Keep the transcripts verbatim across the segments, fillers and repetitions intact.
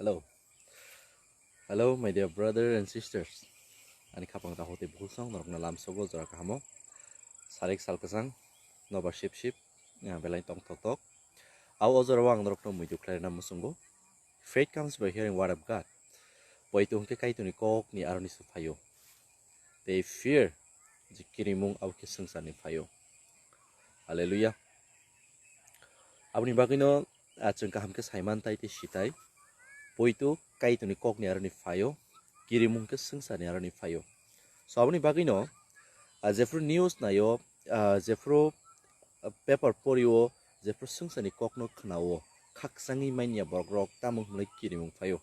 Hello. Hello, my dear brother and sisters. Ani khapang takhuk tei bukhuk song norokno lamsogo jora kahamo. Sarik sal kwchang, nobar sip sip, ah, belai tong tok tok. Au o jorao ang norokno muitu khlairina muchungo. Faith comes by hearing word of God. Poito hwnkhe Kaitorni kokni aroni se phaio. Tei fear, je kirimung abo khe swngcharni phaio. Hallelujah. Aboni bagwino, ah, chwng kaham khe saiman tai tei sitai. Poito Kaitorni kokni aroni phaio, kirimung khe swngcharni aroni phaio. So aboni bagwino, ah, jephru news naio, ah, jephru, ah, paper porio, jephru swngcharni kokno khnao, khakchangwi manya borok rok tamo hwnwi kirimung phaio.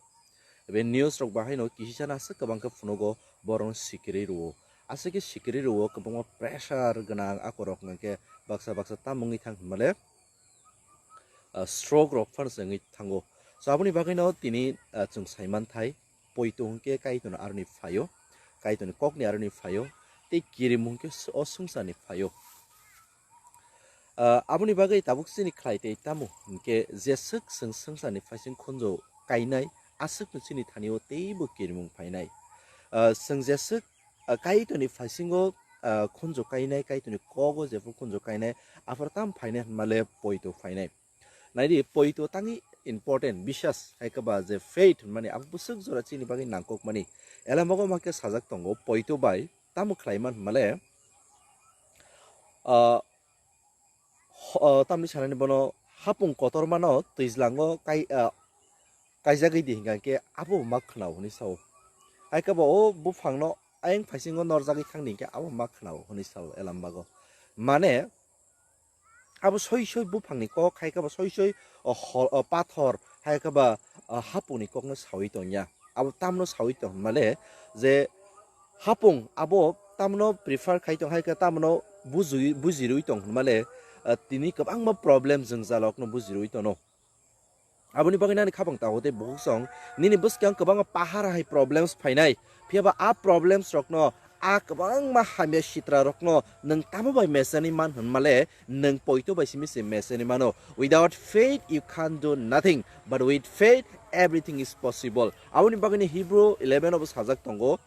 Ebe news rok bahaino kisisa na aswk kwbang khe phunugo borokno sikirwi rwo. Aswk khe sikirwi rwo kwbangma pressure gwnang akorok hwnkhe baksa baksa tamo wngwi thang hwnmale, ah, stroke rok phano se wngwi thango. So aboni bagwino tini, ah, chwng saiman thai, poito hwnkhe Kaitorni aroni phaio, Kaitorni kokni aroni phaio, tei kirimung hwnkhe o swngcharni phaio. Ah, aboni bagwi tabuk chini khlai tei tamo hwnkhe jeswk chwng swngcharni phaising khunju kainai, aswkno chini thanio teibo kirimung phainai. Ah, chwng jeswk, ah, Kaitorni phaisingo, ah, khunju kainai, Kaitorni kogo jephru khunju kainai, aphuru tamo phainai hwnmale poito phainai. Naidi, poito tangwi important, biswas hai khe ba je faith hwnmani abo bwswk jora chini bagwi nangkukmani. Elemago ma khe sajak tongo, poito bai tamo khlaiman hwnmale, ah, ho-, ah, tamni sanani bono hapung kotormano twijlango kai-, ah, kaijagwi di hingka khe abo ma khwnao hwnwi sao. Hai khe bo o buphangno ayang phaisingo norjagwi thangdi hingkhe abo ma khwnao hwnwi sao Elambago. Mane, abo soi soi buphangni kok, hai khe ba soi soi, o, hol, o, pathor, hai khe ba, o, hapungni kokno saui tongya. Abo tamno saui tong hwnmale je hapung abo tamno prefer khai tong, hai khe tamno bujui-, bujirui tong hwnmale, o, tini kwbangma problem jwngjalrokno bujirui tono. Aboni bagwi nani khapang tago tei bukhuk song nini bwskang kwbangma pahar hai problems phainai. Phiya ba a problems rokno, a kwbangma hamya sitra rokno nwng tamo bai mesani man hwnmale, nwng poito bai simi se mesani mano. Without faith you can't do nothing, but with faith everything is possible. Aboni bagwino Hebrew eleven obo sajak tongo,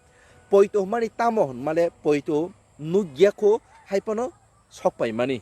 poito hwnmani tamo hwnmale poito nukya kho hai phano sok paimani.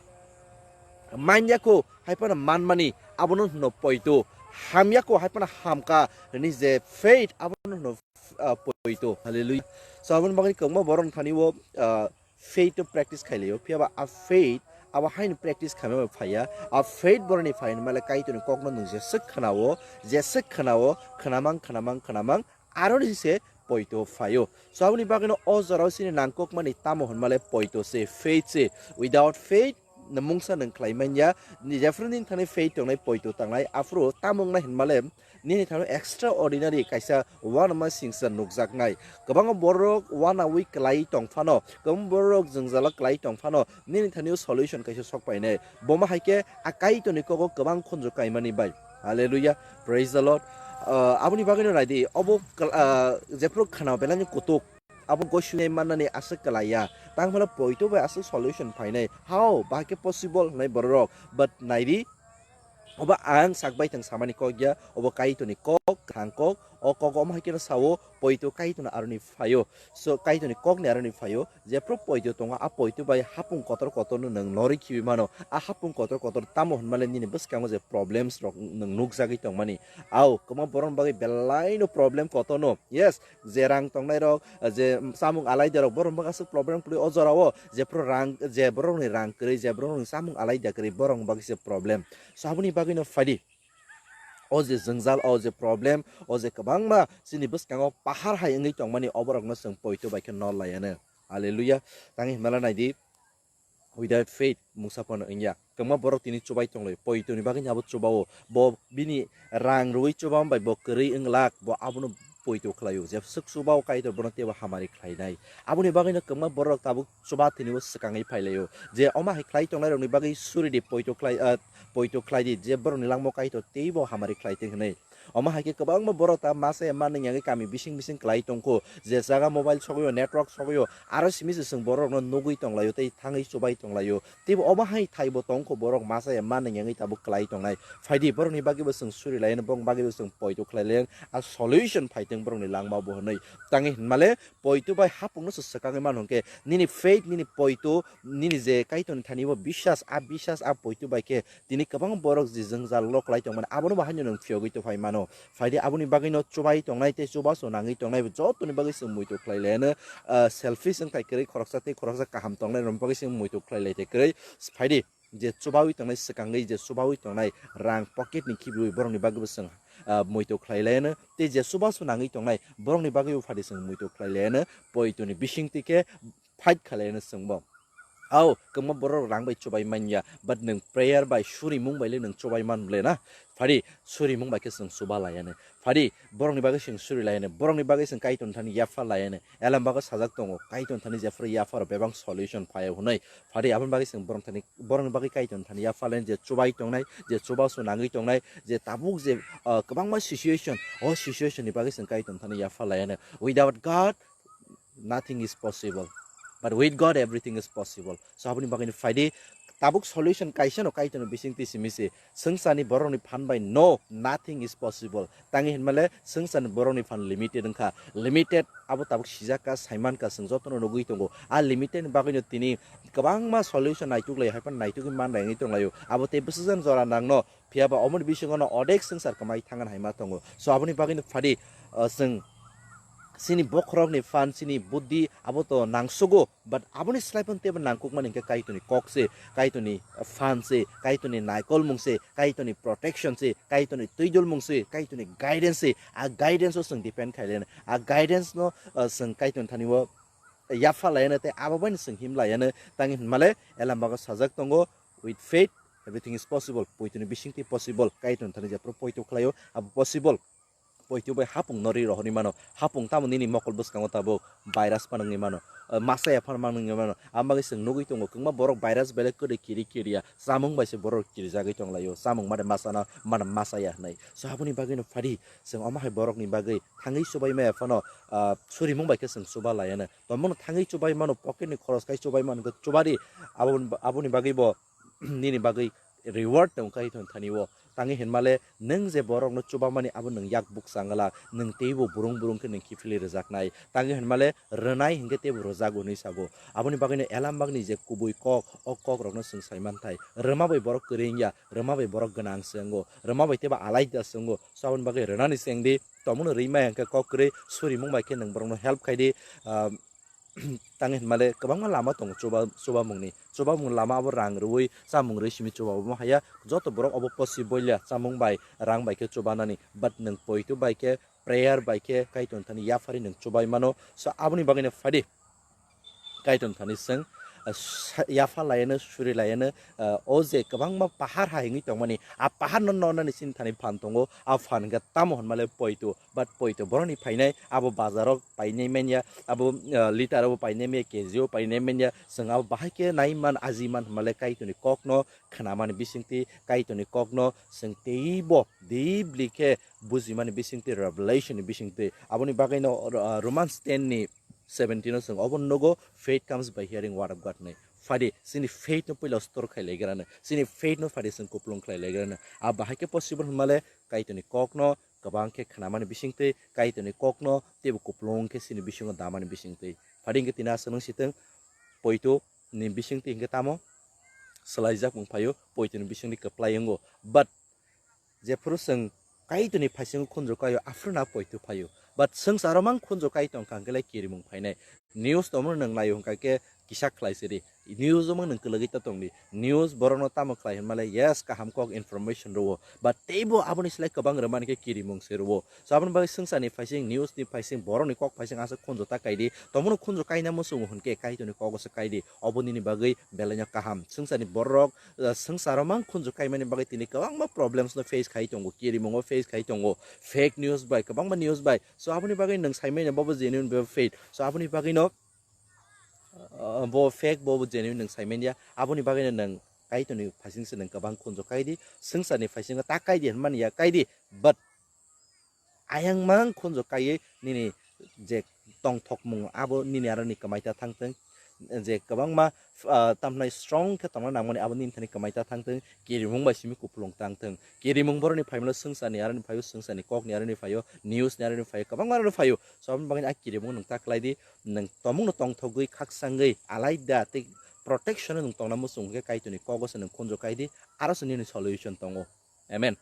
Manya kho hai phano manmani, abono hwno poito. Hamya kho hai phano hamka hwnwi je faith, abono hwno, ah, poito. Hallelujah. So, aboni bagwi kwbangma borok thani o, ah, faith no practice khai laio. Phiya ba a faith abo haino practice khaima bai phaiya. A faith boroni phai hwnmale Kaitorni kokno nwng jeswk khwnao, jeswk khwnao, khwnamang, khwnamang, khwnamang, aroni se poito phaio. So aboni bagwino o jorao chini nangkukmani tamo hwnmale poito se, faith se. Without faith, no mungsa nwng khlai manya. Ni jephru nini thani faith tongnai, poito tangnai, aphuru tamo wngnai hwnmale nini thani extraordinary kaisa uanama singsa nukjaknai. Kwbangma borok uanaui kwlai tong phano, kwbangma borok jwngjalo kwlai tong phano, nini thani o solution kaisa sok painai. Bomo hai khe a Kaitorni kogo kwbang khunju kaimani bai. Hallelujah. Praise the Lord. Ah, aboni bagwino naidi, obo kal-, ah, jephru khana belai ni kutuk, abo gosi nai mannani aswk kwlaiya. Tang phano poito bai aswk solution phainai. How? Bahai khe possible hwnwi bororok. But naidi, obo ang sak bai thang samani kok ya, obo Kaitorni kok, kwthang kok, o kok omo hai kheno sao, poito Kaitorni aroni phaio. So, Kaitorni kokni aroni phaio, jephru poito tongo, a poito bai hapung kotor kotorno nwng norwi khibi mano. A hapung kotor kotor tamo hwnmale nini bwskango je problems rok nwng nukjagwi tongmani. Au, kwbangma borokni bagwi belaino problem kotorno. Yes, je rang tongnairok, je chamung alaidarok, borokni bagwi aswk problem kwrwi o jorao. Jephru rang, je borokni rang kwrwi, je borokni chamung alaida kwrwi, borokni bagwi se problem. So, aboni bagwino phaidi. O je jwngjal, o je problem, o je kwbangma chini bwskango pahar hai wngwi tongmani, oborokno chwng poito bai khe nol laianw. Hallelujah. Tangwi hwnmala naidi, without faith mungsa phano wngya. Kwbangma borok tini chubai tonglaio, poitoni bagwi abo chubao. Bo bini rang rwui chubam bai bo kwrwi wnglak, bo abono poito khlaio, je swk chuba o Kaitor bono teibo hamari khlainai. Aboni bagwino kwbangma borok tabuk chuba thwinio swkangwi phailaio, je omo hai khlai tongnairokni bagwi suri di poito khlai, ah, poito khlai di, je borokni langmao Kaitor teibo hamari khlai thung hwnwi. Omo hai khe kwbangma borok ta masa ya manwi yangwi kami bising bising khlai tongkho, je jaga mobile sogwi o, network sogwi o, aro simi se chwng borokno nugwi tonglaio tei thangwi chubai tonglaio. Teibo omo hai thaibo tongkho borok masa ya manwi yangwi tabuk khlai tongnai. Phaidi borokni bagwibo chwng suri laiyano, borokni bagwibo chwng poito khlai laiyano, a solution phai tong borokni langmao bo hwnwi. Tangwi hinmale poito bai hapungno se swkangwi mano hwnkhe nini faith, nini poito, nini je Kaitorni thani bo biswas, a biswas a poito bai khe tini kwbang borok je jwngjal lo khlai tongmani abono bo haino nwng phiyogwi tongphai mano. Phaidi aboni bagwino chubai tongnai tei chubachu nangwi tongnai bo jotoni bagwi chwng muitu khlai laiyano, ah, selfish wngthai kwrwi khoroksa tei khoroksa kaham tongnai rokni bagwi chwng muitu khlai lai tei kwrwi. Phaidi je chubawi tongnai swkangwi je chubawi tongnai rang pocket ni khibiwi borokni bagwibo chwng, ah, muitu khlai laiyano tei je chubachu nangwi tongnai borokni bagwibo phaidi chwng muitu khlai laiyano poitoni bisingtwi khe fight khlai laiyano chwngbo. Ao, kwbangma borok rang bai chubai manya, but nwng prayer bai surimung bai le nwng chubai man ble na. Phadi surimung bai khe chwng chuba laiyani. Phadi borokni bagwi chwng suri laiyani. Borokni bagwi chwng Kaitor thani yapha laiyani. Elam bago sajak tongo. Kaitor thani jephru yapha rok bebak solution phai hwnwi. Phadi aboni bagwi chwng borok thani, borokni bagwi Kaitor thani yapha laiyani je chubai tongnai, je chuba su nangwi tongnai, je tabuk je, ah, kwbangma situation, o situation ni bagwi chwng Kaitor thani yapha laiyani. Without God, nothing is possible, but with God everything is possible. So aboni bagwi phaidi tabuk solution kaisa no Kaitor ni bisingtwi simi se. Swngcharni borokni phan bai no, nothing is possible. Tangwi hinmale swngcharni borokni phan limited wngkha. Limited abo tabuk sijak ka, saiman ka, chwng jotono nugwi tongo. A limited ni bagwino tini kwbangma solution naituk lai, hai phano naitugwi man lai wngwi tonglaio. Abo tei bwsajani jora nangno, phiya ba omoni bisingo no odek swngchar kwmai thangan hai ma tongo. So aboni bagwino phadi, uh, chwng chini bokhorokni phan, chini buddhi abo to nangsugo, but aboni slai phano teibo nangkukmani hwnkhe Kaitorni kok se, Kaitorni phan se, Kaitorni naikolmung se, Kaitorni protection se, Kaitorni twidulmung se, Kaitorni guidance se. A guidance o chwng depend khai laina, a guidance no, uh, chwng Kaitorni thani o yapha laina tei abo bai no chwng him laina. Tangwi hinmale elam bago sajak tongo, with faith everything is possible. Poitoni bisingtwi possible, Kaitorni thani jephru poito khlaio abo possible. Poito bai hapung no ri rohorwi mano. Hapung tamo nini mokol bwskango tabuk virus phano wngwi mano. Eh, masa ya phano mano wngwi mano. Ang bagwi chwng nugwi tongo, kwbangma borok virus belai kwrwi kiri kiriya. Chamung bai se borok kirijagwi tonglaio. Chamung made masa na, mano masa ya hwnwi. So aboni bagwi no phadi chwng omo hai borokni bagwi thangwi chubai maya phano, ah, surimung bai khe chwng chuba laiyano. Tongmung no thangwi chubai mano, pocket ni khoros khai chubai mano, hwnkhe chuba di. Aboni, aboni bagwi bo nini bagwi reward tong Kaitor thani o. Tangwi hinmale nwng je borokno chubamani abo nwng yak buksa wngla, nwng teibo burung burung khe nwng kiphilwi rwjaknai. Tangwi hinmale rwnai hinkhe teibo rwjago hwnwi sago. Aboni bagwino elam bagni je kubui kok, o kokrokno chwng sai manthai. Rwma bai borok kwrwi wngya, rwma bai borok gwnang se wngo, rwma bai teibo alaida se wngo. So aboni bagwi rwnani se wngdi, tongmungno rwi maya hinkhe kok kwrwi surimung bai khe nwng borokno help khai di. Ah, tangwi hinmale kwbangma lama tongo chuba-, chubamungni. Chubamung lama abo rang rwui chamung rwi simi chuba omo haya. Joto borok obo possible ya chamung bai rang bai khe chubanani. But nwng poito bai khe, prayer bai khe Kaitor thani yapharwi nwng chubai mano. So aboni bagwino phadi Kaitor thani chwng, ah, sa-, yapha laiyano, suri laiyano, ah, o je kwbangma pahar ha hingwi tongmani, a pahar no nonani chini thani phan tongo. A phan hwnkhe tamo hwnmale poito. But poito borokni phainai abo bazaro painai manya, abo, ah, litre o painai manya, K G o painai manya, chwng abo bahai khe nai man, aji man hwnmale Kaitorni kokno khnamani bisingtwi, Kaitorni kokno chwng teibo deeply khe bujimani bisingtwi, revelation ni bisingtwi. Aboni bagwino, ah, Romans ten ni seventeen o chwng obo nugo, "Faith comes by hearing word of God" hwnwi. Phadi chini faith no puila store khai laigrano, chini faith no phadi chwng kuplung khlai laigrano. A bahai khe possible hwnmale Kaitorni kokno kwbang khe khnamani bisingtwi, Kaitorni kokno teibo kuplung khe chini bisingo damani bisingtwi. Phadi hwnkhe tini aswk nung sitwng, poito ni bisingtwi hwnkhe tamo swlaijak wng phaio, poito ni bisingtwi kwplai wngo. But jephru chwng Kaitorni phaisingo khunju kaio, aphuru na poito phaio. But swngcharo mang khunju kai tong kha hwnkhe lai kirimung phainai. News tongmano nwng naio hwnkha khe kisa khlai siri. News o nwng kwlwgwi ta tongdi. News borokno tamo khlai hwnmale, yes, kaham kok information rwo. But teibo aboni slai kwbang rwmani khe kirimung se rwo. So aboni bagwi swngcharni phaising, news ni phaising, borokni kok phaising aswk khunju ta kaidi. Tomono khunju kaina muchungo hwnkhe Kaitorni kogo se kaidi. Obo nini bagwi belaino kaham. Swngcharni borok, uh, swngcharo mang khunju kaimani bagwi tini kwbangma problems no face khai tongo, kirimungo face khai tongo, fake news bai, kwbangma news bai. So aboni bagwi nwng saimanya bobo genuine, bobo fake. So aboni bagwino uh, bo fake, bo genuine nwng saimanya. Aboni bagwino nwng Kaitorni phaisingse nwng kwbang khunju kaidi, swngcharni phaisingo ta kaidi hwnmani ya kaidi, but ayang mang khunju kaiwi nini je tongthokmung abo nini aroni kwmai ta thangthwng, je kwbangma uh, tamhnai strong khe tongna nangmani abo nini thani kwmai ta thangthwng, kirimung bai simi kupulung tangthwng. Kirimung boroni phaimano swngcharni aroni phaio, swngcharni kokni aroni phaio, news ni aroni phaio, kwbangma aroni phaio. So aboni bagwino a kirimung nwng ta khlai di, nwng tomungno tongthogwi, khaksangwi, alaida tei protection o nwng tongna muchung hwnkhe Kaitorni kogo se nwng khunju kai di, aro se nini solution tongo. Amen.